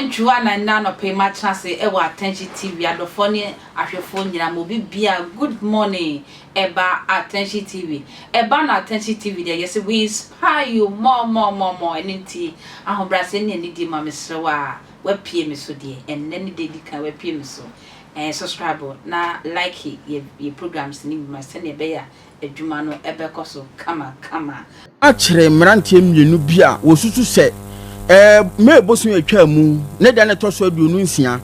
Antwiwa na nnɛ anɔpa yi matena ase wɔ Attention TV adɔfoɔ ne ahwɛfoɔ nyinaa ma obi bia good morning. Ɛba Attention TV, ɛba no Attention TV deɛ yɛsɛ we inspire you more, more, more, more. Ɛno nti ahobrɛaseɛ ne anidie ma mesrɛ wo a wapie me so deɛ ɛnnɛ ne deɛ di kan wapie me so, subscribe na like yɛ programs ne bi ma sɛnea ɛbɛyɛ a adwuma no ɛbɛkɔ so kama kama. Akyerɛ mmeranteɛ mmienu bi a wɔsusu sɛ May bosom atwa mu ne da no ɛtɔ so 26,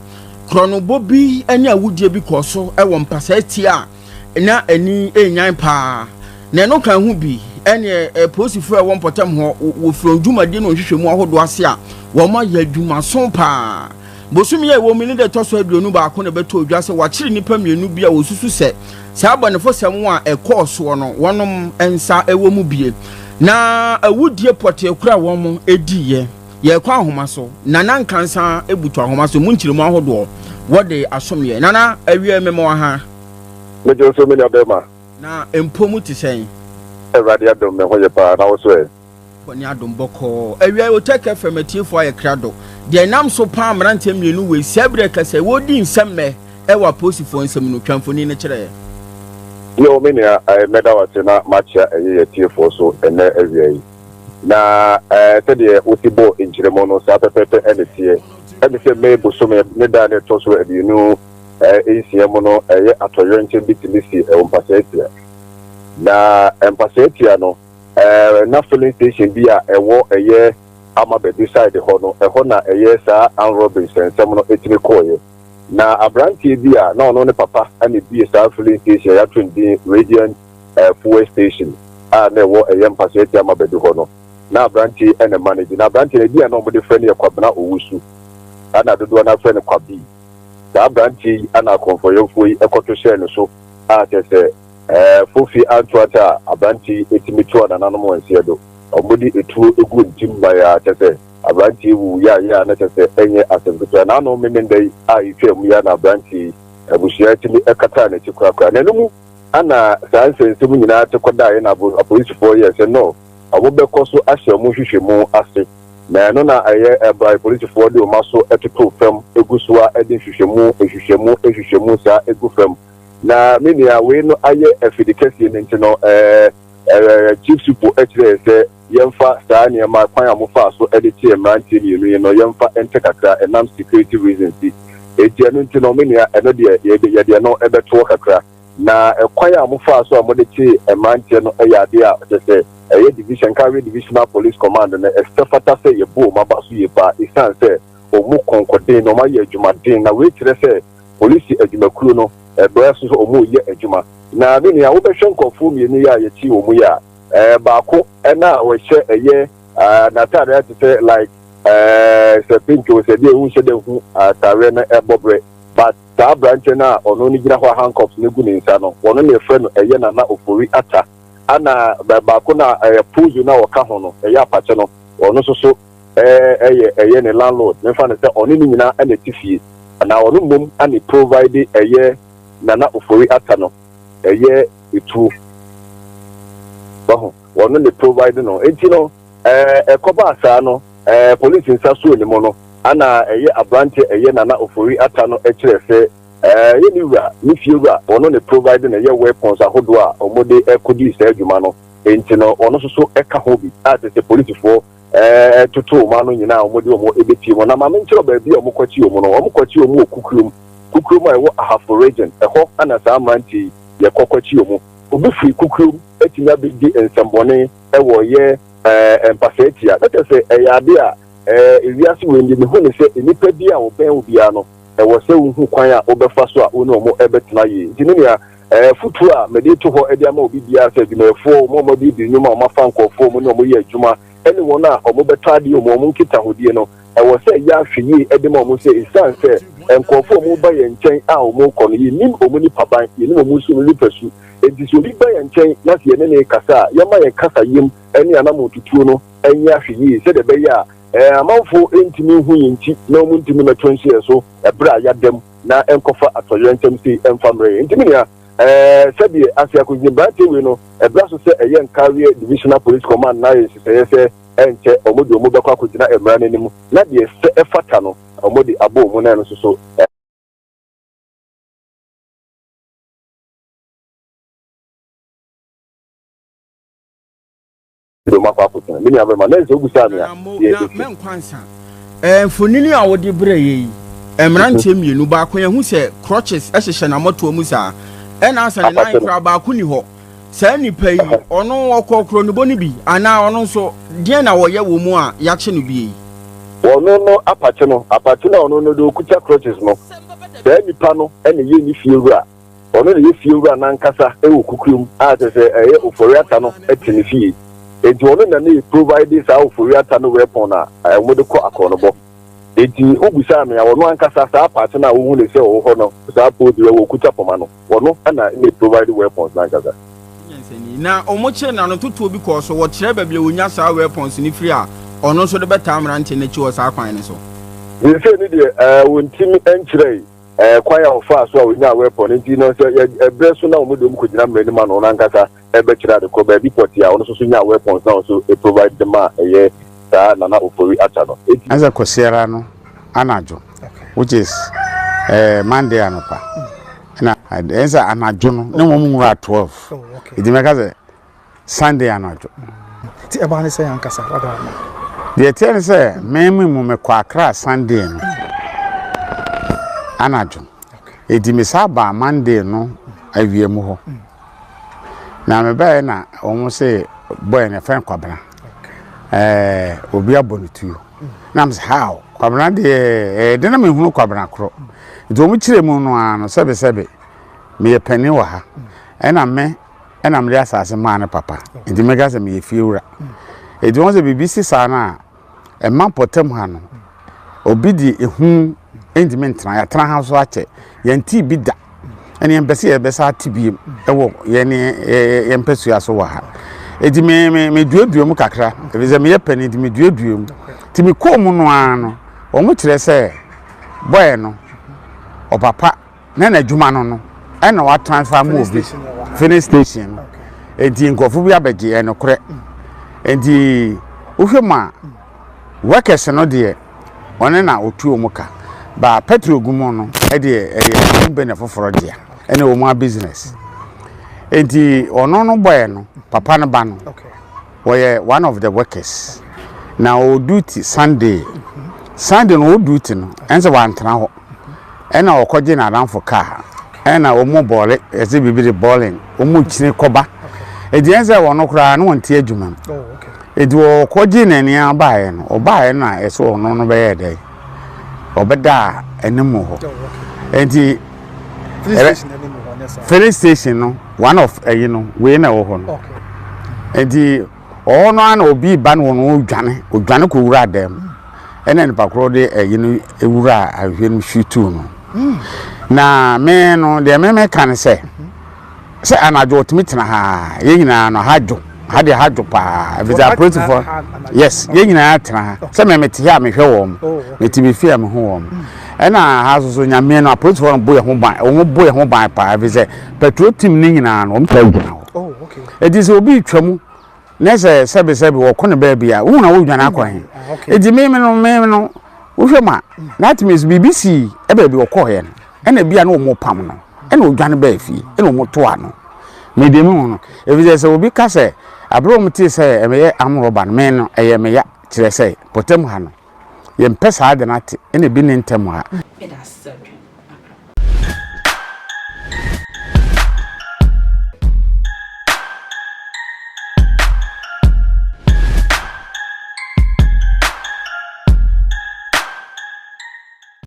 korɔnobɔ bi ne awudie bi kɔɔ so wɔ mpasaa tia a na ani ɛnyan paa. Na ɛno ka ho bi ɛne polisifoɔ a ɛwɔ mpɔtam hɔ wɔfiri dwumadie no nhwehwɛmu ahodoɔ ase a wɔn ayɛ adwumaso paa. Bosom yi a ɛwɔ mu ne da ɛtɔ so 21 na ɛbɛtɔ odwa sɛ wɔakyere nnipa mmienu bi a wɔsusu sɛ saa abɔnefosɛm a ɛkɔɔ soɔ no wɔnom nsa ɛwɔ mu bie na awudie pɔtee kora wɔn ediiɛ. Yɛkɔ ahoma so, Nana Nkansa ebutu ahoma so mu nkyerɛmu ahodoɔ wɔde asom yɛ. Nana, awie mɛmɔ ha. Megye nso, me nua bɛrima. Na mpo mu te sɛn? Awurade adom, me ho yɛ paa. Na wo so ɛ? Bɔne adom, bɔkɔɔ. Awia Otec FM atiefoɔ ayɛ krado deɛ ɛnam so paa mmeranteɛ mmienu wei sɛ berɛ kɛsɛ wɔdi nsɛm mɛ ɛwɔ apolisifoɔ nsɛm no twamfoni no kyerɛ. Yo, me nua, mɛda wase na makyea ɛyɛ yɛ tiefoɔ so ɛnɛ awia yi. Na sɛdeɛ wosi bɔ nkyerɛmu no saa pɛpɛɛpɛ ɛna teɛ. Ɛne sɛ May bosome ne da ne ɛtɔ so 26 mu no, ɛyɛ atɔyerɛnkyɛm bi tumi si ɛwɔ mpasaa tia. Na mpasaa tia no, na filling station bi a ɛwɔ ɛyɛ Amabadu side hɔ no, ɛhɔ na ɛyɛ saa armed robbery nsɛnsɛm no ɛtumi kɔɔyɛ. Na aberanteɛ bi a na ɔno ne papa ɛna bie saa filling station a yɛato ne din Radiant Fuel Station a na ɛwɔ ɛyɛ mpasaa tia Amabadu hɔ no, na aberanteɛ ɛna manage. Na aberanteɛ no bi a na wɔde frɛ no yɛ Kwabena Owusu, ɛna dodoɔ no afrɛ no Kwabi. Saa aberanteɛ yi ana akɔnfɔyɛfoɔ yi ɛkɔto hyɛɛ ne so a kyerɛ sɛ fofi antoata a aberanteɛ yi etumi to nananom wɔn nseɛ do. Wɔde etuo egu ntim bayaa, kyerɛ sɛ aberanteɛ wu yaayɛ a na kyerɛ sɛ ɛnyɛ asɛm ketewa. N'ano memenda yi a etwa mu yi a na aberanteɛ yi abusua tumi ɛkataa n'akyi korakora. Na ɛno mu ana saa nsɛnsɛm nyinaa te kɔdaeɛ na apolisifoɔ yɛ sɛ no wɔn bɛkɔ so ahyɛ wɔn nhwehwɛmu ase. Na ɛno na ɛyɛ ɛbra polisifoɔ de wɔn aso ɛtoto fam egu so a ɛde nhwehwɛmu nhwehwɛmu nhwehwɛmu saa egu fam. Na me nua, wei no ayɛ afidi kɛseɛ no nti no, ɛɛ ɛɛ Chief Supo ɛkyerɛ sɛ yɛmfa saa nneɛma kwan a wɔfa so ɛde kye mmeranteɛ mmienu yi no yɛmfa nte kakra ɛnam security reasons ti. Eti ɛno nti no, me nua, ɛno deɛ yɛde no ɛbɛtoɔ kakra. Na ɛkwan a wɔfa so a wɔde kye mmeranteɛ no ɛyɛ adeɛ a kyerɛ sɛ ɛyɛ division Nkawie Divisional Police Command no ɛsɛ fata sɛ yɛbu wɔn aba so yie paa, esan sɛ wɔn kɔnkɔden na wɔn ayɛ adwumaden. Na wei kyerɛ sɛ polisi adwumakuo no ɛbrɛ so sɛ wɔn reyɛ adwuma. Na me nua, wobɛhwɛ nkurɔfoɔ mmienu yi a yɛkyi wɔn yi a, baako ɛna a wɔhyɛ ɛyɛ n'ataadeɛ te sɛ like sɛ pink o, sɛ deɛ ehu hyɛ dɛ hu ataadeɛ no ɛbɔ brɛ, but saa aberanteɛ no a ɔno no gyina hɔ a handcuffs no gu ne nsa no, wɔno na yɛfrɛ no ɛyɛ Nana Ofori Ata. Ana baako na ɛyɛ Pozo na ɔka ho no, ɛyɛ apakyɛ no, ɔno nso so ɛyɛ ne landlord. Mefa no sɛ ɔne ne nyinaa ɛna ɛte fie, na ɔno mmom ana provide ɛyɛ Nana Ofori Ata no ɛyɛ etuo wahu, ɔno ne provide no. Eti no ɛkɔba saa no, polisi nsa so ne mu no, ana ɛyɛ aberante ɛyɛ Nana Ofori Ata no ɛkyerɛ sɛ ɛyɛ ne wura, ne fie wura, ɔno ne provide no ɛyɛ weapons ahodoɔ a wɔde ɛkɔdi saa adwuma no. Nti no ɔno nso so ɛka ho bi a kyerɛ sɛ polisifoɔ toto wɔn ano nyinaa a wɔde wɔn ɛbɛpie mu. Na maame nkyerɛ baabi a wɔkɔkye wɔn no, wɔn kɔkye wɔn wɔ Kukurom, Kukurom a ɛwɔ Ahafo Region. Ɛhɔ ana saa mmeranteɛ yi yɛkɔ kɔkye wɔn. Obi firi Kukurom atumi abɛdi nsɛmbɔne ɛwɔ yɛ mpasaa tia na kyerɛ sɛ ɛyɛ ade a ewiase wei ndi mehu ne sɛ nnipa bi a wɔbɛn wo biara no, ɛwɔ sɛ wohu kwan a wobɛfa so a wo ne wɔn ɛbɛtena yie. Nti ne nea futuo a mede to hɔ de ama obi biara sɛ adwumayɛfoɔ, wɔn a wɔabiebie nnwuma a wɔafa nkɔɔfoɔ mu ne wɔn yɛ adwuma, ɛne wɔn a wɔbɛtɔ adeɛ wɔn nkitahodie no, ɛwɔ sɛ yɛ ahwɛ yie de ma wɔn sɛ ɛsiane sɛ nkɔɔfoɔ a wɔba yɛn nkyɛn a wɔn kɔ no, yɛnim wɔn nipa ban, yɛnim wɔn nso no nipa su. Nti sɛ obi ba yɛn nkyɛn na sɛ yɛne ne kasa a, yɛma yɛn kasa yam ne anammɔntutuo no nyɛ ahwɛ yie sɛdeɛ ɛbɛyɛ a amanfoɔ ntumi nhu yɛn nti na wɔn ntumi mɛto nhyɛ so ɛberɛ a yɛadam na nkɔfa atɔyerɛnkyɛm sei ɛmfa mmerɛ yɛn. Nti me nua, sɛdeɛ ase akɔgyina mmeranteɛ wei no, ɛbra so sɛ ɛyɛ Nkawie Divisional Police Command na ayɛ nhyehyɛeɛ sɛ Ɛnkyɛ wɔde wɔn bɛkɔ akɔgyina mmara no anim na deɛ ɛsɛ ɛfata no wɔde abɔ wɔn na ɛno nso so de wɔn akɔ akɔgyina. Me nua bɛrima, na ɛsɛ wobisaa me a, Nana Mo, deɛ na ɛsi. mɛnkɔ ansa. Ɛɛ, mfonini a wode brɛɛ yɛ yi, mmeranteɛ mmienu, baako yɛhu sɛ crutches hyehyɛ n'amɔtoa mu saa, ɛna asa ne nan Apakye no. koraa baako ni hɔ. Saa nipa yi, ɔno ɔkɔ korɔnobɔ no bi anaa ɔno nso deɛn na ɔyɛ wɔ mu a yɛakye no bie yi? Ɔno no apakye no, apakye no a ɔno no de ɔkuta crutches no, saa nipa no na ɛyɛ ne fie wura. Ɔno na ɛyɛ fie wura no ankasa wɔ kukurom a kyerɛ sɛ ɛyɛ Ofori-Atta no te ne fie. Enti ɔno na ne provide saa Ofori-Atta no weapon a wɔde kɔ akorɔnobɔ. Enti wobisaa me a, ɔno ankasa saa apakye no a wohu no sɛ ɔwɔ hɔ no, saa poultry a ɔkuta poma no, Wɔno na na provide weapons no ankasa. Nyansani. Na wɔn kyere no ano totoɔ bi kɔɔ so, wɔkyerɛ baabi a wɔnya saa weapons no firi a ɔno nso de bɛtaa mmeranteɛ no akyi wɔ saa kwan no so. Seesei no deɛ ɛɛ wɔntumi nkyerɛe ɛɛ kwan a ɔfaa so a ɔnyaa weapon no nti no sɛ yɛ ɛberɛ so na wɔn de wɔn kɔgyina mmara no mu a na ɔno ankasa ɛbɛkyerɛ ade korɔ baabi pɔtee a ɔno nso so nyaa weapons na ɔno nso provide de maa ɛyɛ saa Nana Ofori Atta no. Enti. Ɛsɛ Kwasiara no anadwo which is eh, Monday anɔpa na ɛn sɛ anadwo no ne wɔn nwura 12 nti mɛka sɛ Sunday anadwo. Ti ɛbaa ne sɛ ankasa wada ama. Deɛ ɛteɛ ne sɛ mɛmi mu mekɔ Accra Sunday no anadwo eti me saa baa Monday no awia mu hɔ na mebaeɛ na wɔn se boy no yɛfrɛ no Kwabena ɛɛ obi abɔ ne tuo. Na mesɛ how Kwabena deɛ ɛyɛ den na mehunu Kwabena korɔ nti wɔn kyerɛ mu no ara no sɛbesɛbe meyɛ panin wɔ ha ɛna me ɛna mede asase maa ne papa nti meka sɛ meyɛ fiewura nti wɔn sɛ biribi si saa no a ɛma mpɔtam ha no obi de ehu ntumi ntena yɛatena ha so akyɛ yɛntee bi da ɛne yɛmpɛ sɛ yɛbɛsa ate biem ɛwɔ yɛne yɛn mpɛsua so wɔ ha eti me me me duadua mu kakra ebi sɛ meyɛ panyin nti me duadua mu ti me kɔɔ mu no ara no wɔn kyerɛ sɛ bɔyɛ no ɔpapa na n'adwuma no no ɛna wa transfer mu obi filling station no eti nkurɔfo bi abɛgye ɛnokorɛ eti wohwɛ mu a workers no deɛ. Ɔno na ɔtu wɔn ka. Ba petrol gu mu no deɛ ɛyɛ company foforɔ dea ɛne wɔn a business. Nti ɔno no bɔɛ no papa no ba no wɔyɛ one of the workers na ɔwɔ duty Sunday. Sunday no ɔwɔ duty no ɛnsɛ wantena hɔ ɛna ɔkɔgye n'adamfo kaa ɛna wɔn bɔɔle ɛsɛ biribi de bɔɔlen wɔn kyini kɔba. Nti ɛnsɛ wɔn koraa no wɔn ti adwuma mu. Enti ɔkɔgyee n'ani ara baeɛ no, ɔbaeɛ no na ɛsɛ ɔno no bɛyɛɛ dɛn? Ɔbɛdaa anim hɔ. Enti filling station no one of ɛyi no wei na ɛwɔ hɔ no. Enti ɔhɔ no ara na obi ba no wɔn odwane odwane kɔ wura dan mu. Ɛna nipa korɔ de ɛyi no wura ahwehwɛ no hwituu no. Na me no deɛ me meka ne sɛ. Sɛ anadwo ɔtumi tena ha yɛn nyinaa no ha dwo ha deɛ ha dwo paa ɛfiri apolisifoɔ yes yɛn nyinaa tena ha sɛ mɛ mete ha a mehwɛ wɔn oh, mete me fie a mehu wɔn mm. ɛna ha nso so nyameɛ no apolisifoɔ no bo yɛn ho ban wɔn bo yɛn ho ban paa ɛfiri sɛ petrol team ne nyinaa no wɔn taa gyina hɔ oh, eti sɛ obi retwa mu na sɛ sɛbesɛbe wɔkɔ ne baabi a wohu na wodwane akɔ he ah, eti meme no meme no wohwɛ mu a that means biribi sii baabi ɔkɔɔeɛ no ɛna bi a na wɔn pam no ɛna odwane baa fie ɛna wɔn to ano me deɛ mehu no efisɛ sɛ obi ka sɛ abere wɔn tee sɛ ɛyɛ amorɔba no me no ɛyɛ me ya kyerɛ sɛ pɔtam ha no yɛmpɛ saa de no ate ɛna ebi ne ntɛm ha. Meda ase sɛ ɔdwen.